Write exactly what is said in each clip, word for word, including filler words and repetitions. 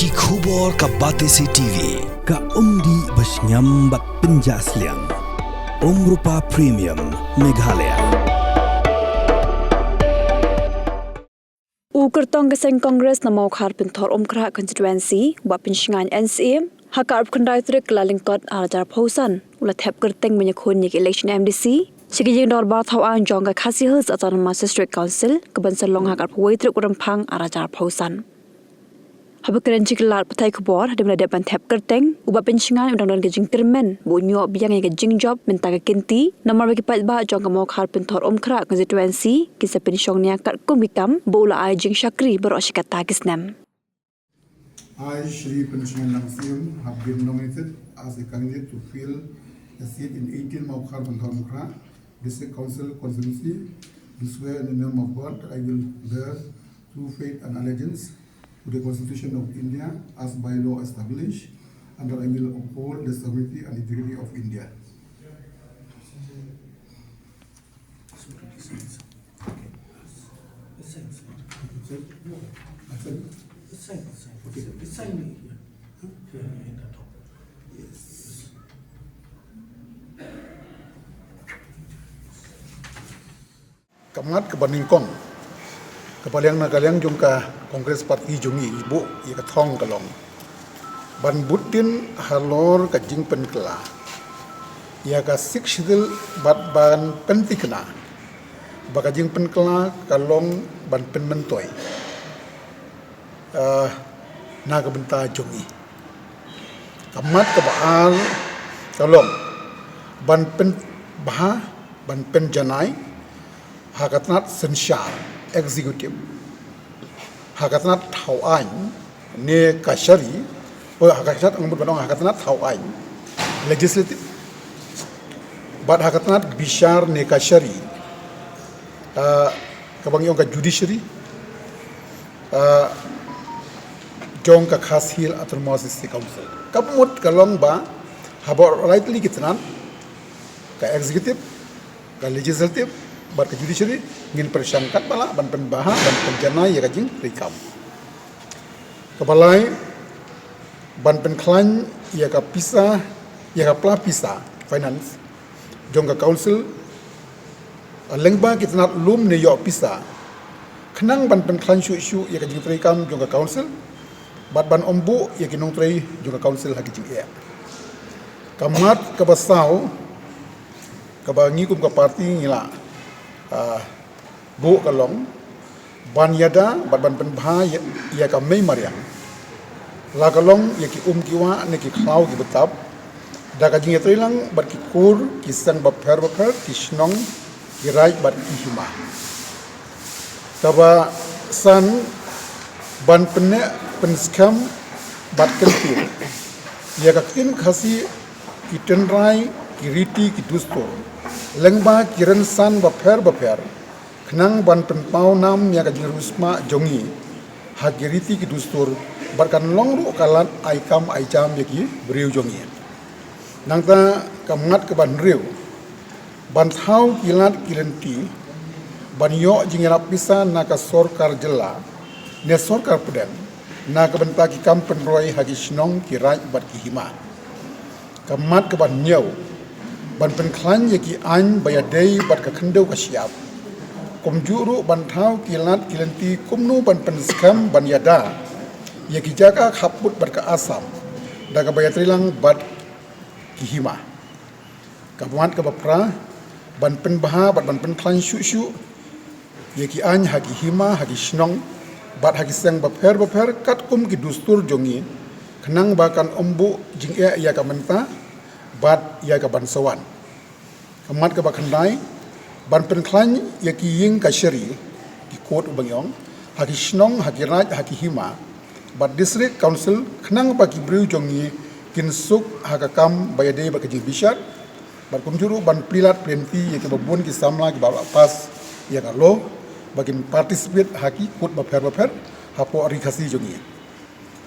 Ki khubor ka Batesi T V, ka umdih ba shngiam bad pynjah sliang. Umrupa Premium, Meghalaya. U kyrtong ka seng Congress na Mawkhar Pynthor Umkhrah Constituency, Bah Pynshngain N C M, ha ka arphew khyndai tarik Kyllalyngkot arhajar arphew san, u la thep kyrteng ban ïakhun ïa ka election M D C sha ka ïing dorbar thaw aiñ jong ka Khasi Hills Autonomous District Council, kaban sa long ha ka arphew wei tarik u Rymphang arhajar arphew san. Haba kren sha ki lad pathai khubor hadien ba la dep ban thep kyrteng, u Bah Pynshngain u dang don ka jingkyrmen ba un ïoh biang ïa ka jingjop mynta ka kynti, namar ba ki paidbah jong ka Mawkhar Pynthor Umkhrah Constituency kin sa pynshong nia katkum ki kam ba u la ai jingshakri baroh shi katta ki snem. I, Shri Pynshngain N C M, have been nominated as a candidate to fill a seat in eighteen Mawkhar Pynthor Umkhrah District Council constituency. Do swear in the name of God that I will bear true faith and allegiance to the Constitution of India as by law established, and that I will uphold the sovereignty and integrity of India. Ka mat kaba nyngkong kaba liang na ka liang jong ka Congress Party jong ngi, i buh ïa ka thong ka long ban bud dien halor ka jingpynkylla ïa ka Sixth Schedule bad ban pynthikna ba ka jingpynkylla ka long ban pynmyntoi, eh, na ka bynta jong ngi. Ka mat kaba ar ka long ban pynbha, ban pynjanai ha ka tnat synshar, executive, ha ka tnat thaw aiñ ne kashari, oh, ha ka tnat, nga mut ban ong ha ka tnat thaw aiñ, legislative, bad ha ka tnat bishar ne kashari, ah, kaba ngi ong ka judiciary, ah, jong ka Khasi Hills Autonomous District Council. Ka mut ka long ba haba rai tylli ki tnat, ka executive, ka legislative bad ka judiciary, ngin pyrshang katba lah ban pynbha, ban pynjanai ïa ka jingtrei kam. Kaba lai, ban pynkhlaiñ ïa ka pisa, ïa ka pla pisa finance jong ka council, lyngba ki tnat lum ne ïoh pisa, khnang ban pynkhlaiñ shuh shuh ïa ka jingtrei kam jong ka council bad ban ym buh ïa ki nongtrei jong ka council ha ki jingeh. Ka mat kaba saw kaba ngi kum ka party ngi la, ah, buh ka long ban ïada bad ban pynbha ïa, ïa ka mei mariang, la ka long ïa ki um ki wah ne ki khlaw ki btap, da ka jingïatreilang bad ki kur ki seng bapher bapher, ki shnong, ki raid bad ki hima. Kaba san, ban pynneh pynskhem bad kyntiew ïa ka ktien Khasi, ki tynrai, ki riti, ki dustur lyngba ki rynsan bapher bapher, khnang ban pynpaw nam ïa ka jingriewspah jong ngi ha ki riti ki dustur, bad kan long ruh ka lad ai kam ai jam ïa ki briew jong ngi. Nangta ka mat kaba hynriew, ban thaw ki lad ki lynti ban ïoh jingïarap pisa na ka sorkar jylla ne sorkar pdeng na ka bynta ki kam pynroi ha ki shnong, ki raid bad ki hima. Ka mat kaba hynñiew, ban pynkhlaiñ ïa ki aiñ ba ïadei bad ka khyndew ka shyiap, kumjuh ruh ban thaw ki lad ki lynti kumno ban pynskhem ban ïada ïa ki jaka khappud bad ka Assam da kaba ïatreilang bad ki hima. Ka mat kaba phra, ban pynbha bad ban pynkhlaiñ shuh shuh ïa ki aiñ ha ki hima, ha ki shnong bad ha ki seng bapher bapher katkum ki dustur jong ngi, khnang ba kan ym buh jingeh ïa ka mynta bad ïa ka ban sa wan. Ka mat kaba khyndai, ban pynkhlaiñ ïa ki ïing kashari, ki court ba ngi ong, ha ki shnong, ha ki raid, ha ki hima bad district council, khnang ba ki briew jong ngi kin suk ha ka kam ba ïadei bad ka jingbishar, bad kumjuh ruh ban plie lad plie lynti ïa kiba bun ki samla kiba la pass ïa ka law ba kin participate ha ki court bapher bapher hapoh Ri Khasi jong ngi.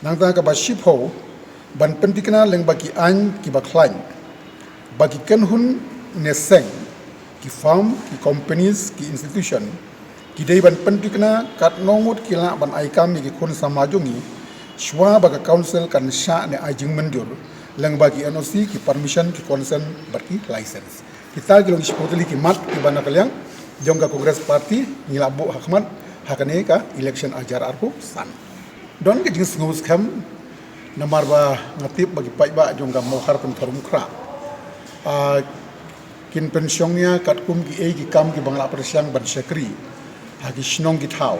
Nangta kaba shiphew, ban pynthikna lyngba ki aiñ kiba khlaiñ ba ki kynhun ne seng, ki firm, ki companies, ki institution, ki dei ban pynthikna katno ngut ki lah ban ai kam ïa ki khun samla jong ngi, Shuwa ba ka council kan shah ne ai jingmynjur lyngba ki N O C, ki permission, ki consent bad ki license. Kita ki long ki shiphew tylli ki mat kiba na ka liang jong ka Congress Party ngi la buh ha khmat ha kane ka election ar hajar arphew san. Don ka jingsngew skhem namar ba nga tip ba ki paidbah jong ka Mawkhar Pynthorumkhrah, ah, kin pynshong ïa katkum kiei ki kam kiba nga la pyrshang ban shakri ha ki shnong ki thaw,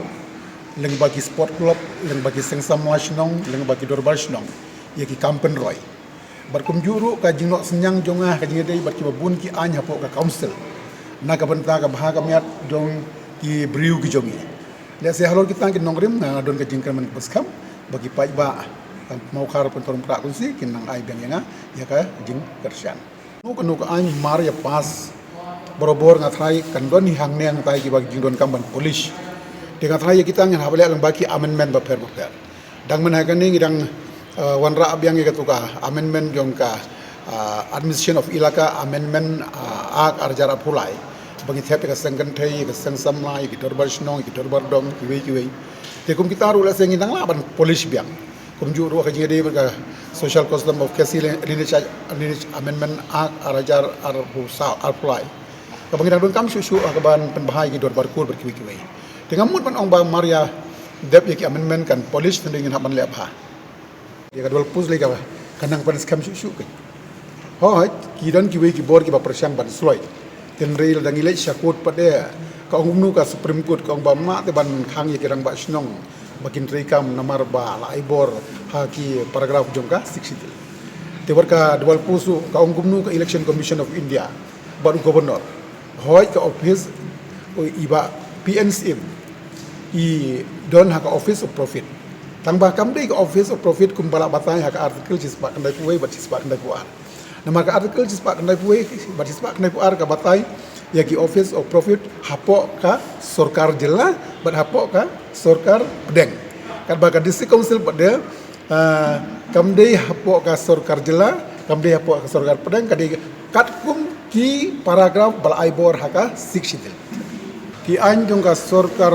lyngba ki sport club, lyngba ki seng samla shnong, lyngba ki dorbar shnong, ïa ki kam pynroi. Bad kumjuh ruh ka jingnoh synñiang jong nga ka jingïadei bad kiba bun ki aiñ hapoh ka council na ka bynta ka bha ka miat jong ki briew ki jong ngi. Lehse halor kita ki nongrim nga don ka jingkyrmen kaba skhem ba ki paidbah ka Mawkhar Pynthorumkhrah Constituency kin nang ai biang ïa nga ïa ka jingkyrshan. Kano kano ka aiñ mar ïa pass, barabor nga tharai kan don hi hangne hangtai kiba ki jingdonkam ban polish. Te nga tharai ïa kita ngin hap leh lyngba ki amendment bapher bapher. Dang mynta kane ngi dang, eh, wanrah biang ïa katu ka amendment jong ka, eh, Administration of Elaka Amendment, eh, Act ar hajar arphew lai. Ba ngi thep ïa ka seng kynthei, ïa ka seng samla, ïa ki dorbar shnong, ïa ki dorbar dong, kiwei kiwei. Te kum kita ruh lehse ngi dang lah ban polish biang. Kumjuh ruh ka jingïadei bad ka Social Custom of Khasi Lineage, Lineage Amendment Act ar hajar arphew saw, arphew lai. Kaba ngi dang donkam shuh shuh ha kaban pynbha ïa ki dorbar kur bad kiwei kiwei. Te ngam mut ban ong ba mar ïa dep ïa ki amendment kan polish, hynrei ngin hap ban leh bha. Ïa ka Dwelpus lei kaba ka nang pynskhem shuh shuh kein. Hooid, ki don kiwei ki bor kiba pyrshang ban sloi. Hynrei lada ngi leit sha court pat de, ka ong kumno ka Supreme Court, ka ong ba ym lah te ban khang ïa ki rangbah shnong ba kin treikam namar ba la ai bor ha ki paragraph jong ka Sixth Schedule. Te wat ka Dwelpus ruh ka ong kumno ka Election Commission of India bad u Governor. Hooid ka office, o, i ba P N C M i don ha ka Office of Profit. Tang ba kam dei ka Office of Profit kumba la batai ha ka article shispah khyndai phew wei bad shispah khyndai phew ar. Namar ka article shispah khyndai phew wei bad shispah khyndai phew ar ka batai ïa ki Office of Profit hapoh ka sorkar jylla bad hapoh ka sorkar pdeng. Katba ka District Council pat de, ah, kam dei hapoh ka sorkar jylla, kam dei hapoh ka sorkar pdeng, ka dei katkum ki paragraph ba la ai bor ha ka Sixth Schedule. Ki aiñ jong ka sorkar,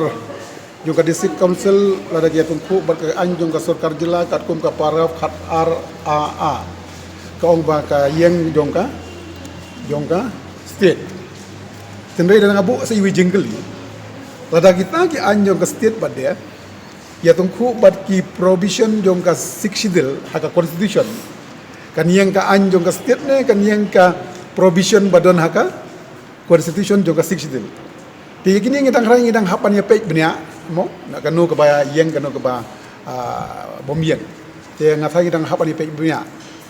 jong ka District Council, lada ki ïatyngkhuh bad ka aiñ jong ka sorkar jylla katkum ka paragraph khat ar A A, ka ong ba ka ïeng jong ka, jong ka state. Hynrei lada nga buh sa iwei i jingkylli, lada kita ki aiñ jong ka state pat de ïatyngkhuh bad ki provision jong ka Sixth Schedule ha ka Constitution, kan ïeng ka aiñ jong ka state ne kan ïeng ka provision ba don ha ka Constitution jong ka Sixth Schedule? Te ïa kine ngi dang rai, ngi dang hap ban ïa peit bniah mo, na kano kaba ïeng, kano kaba, ah, bym ïeng. Te nga tharai ngi dang hap ban ïa peit bniah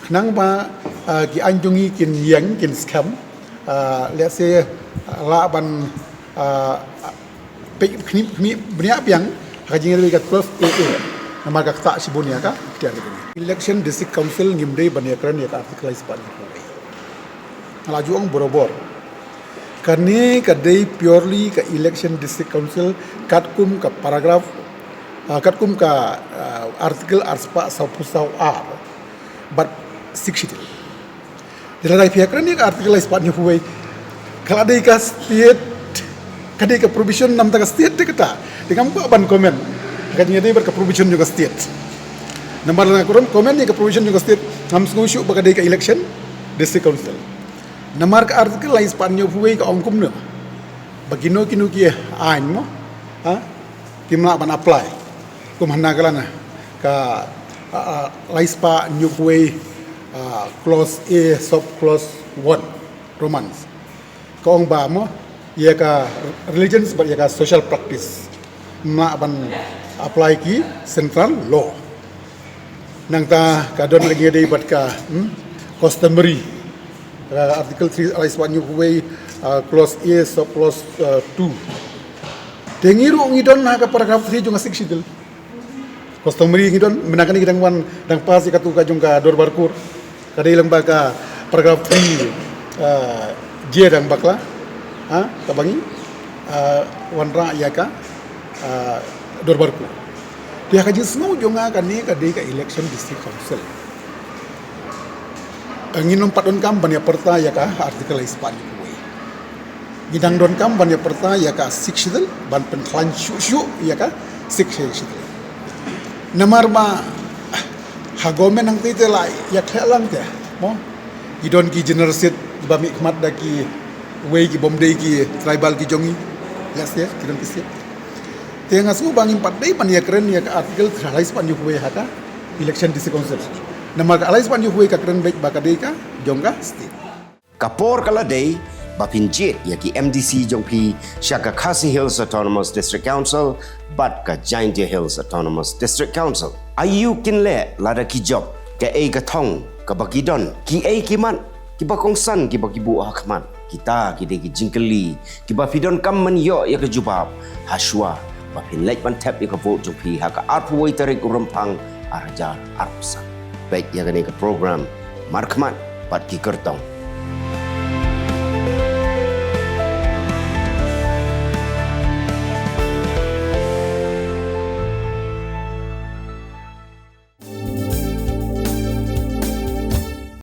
khnang ba, ah, ki aiñ jong ngi kin ïeng, kin skhem. Ah, lehse, ah, lah ban, ah, peit khmih, khmih bniah biang ha ka jingïadei ka twelve A A. Namar ka ktah shibun ïa ka ikhtiar ka jong ngi. Election District Council ngim dei ban ïakren ïa ka Article lai spah hynñiew phew wei. Nga la ju ong barabor, kane ka dei purely ka Election District Council katkum ka paragraph, ah, katkum ka, ah, Article ar spah saw phew saw ar bad Sixth Schedule. Te lada phi ïakren ïa ka Article lai spah hynñiew phew wei, ka la dei ka state, ka dei ka provision na bynta ka state te kata. Te ngam kwah ban comment ha ka jingïadei bad ka provision jong ka state. Namar lada nga kwah comment ïa ka provision jong ka state, ngam sngew shuh ba ka dei ka Election District Council. Namar ka Article lai spah hynñiew phew wei ka ong kumno ba kino kino ki aiñ mo, ha, kim lah ban apply. Kum hana ka lana ka, ah, ah, lai spah hynñiew phew wei, ah, clause A, sub clause one, Romans. Ka ong ba mo, ïa ka religions bad ïa ka social practice ym lah ban apply ki central law. Nangta ka don lagi ïadei bad ka, hmm, customary. Ka Article three, lai spah hynñiew phew wei, ah, clause A, sub clause, ah, two. Te ngi ruh ngi don ha ka paragraph three jong ka Sixth Schedule. Customary ngi don, mynta kane ngi dang wan, dang pass ïa katu ka jong ka Dorbar Kur. Ka dei lyngba ka paragraph three, ah, J dang bakla. Ha, kaba ngi, ah, wanrah ïa ka, ah, Dorbar Kur. Te ha ka jingsngew jong nga kane ka dei ka Election District Council. Ngin ym pat donkam ban ïa pyrta ïa ka Article lai spah hynñiew phew wei. Ngi dang donkam ban ïa pyrta ïa ka Sixth Schedule, ban pynkhlaiñ shuh shuh ïa ka Sixth Schedule. Namar ba Ha government hangtei te la ïa khleh lang te mo. I don ki general seat ba mih khmat da ki wei ki bym dei ki tribal ki jong i. Let's say ki don ki seat. Te nga sngew ba ngim pat dei ban ïa kren ïa ka article three lai spah hynñiew phew wei ha ka election district council. Namar ka lai spah hynñiew phew wei ka kren beit ba ka dei ka jong ka state. Ka por ka la dei ba phin jied ïa ki M D C jong phi sha ka Khasi Hills Autonomous District Council bad ka Jaintia Hills Autonomous District Council. Aïu kin leh lada ki jop, kaei ka thong kaba ki don, kiei ki mat kiba kongsan kiba ki buh ha khmat? Kita ki dei ki jingkylli kiba phi donkam ban ïoh ïa ka jubab ha shuwa ba phin leit ban thep ïa ka vote jong phi ha ka arphew wei tarik u Rymphang ar hajar arphew san. Peit ïa kane ka program markhmat bad ki kyrtong.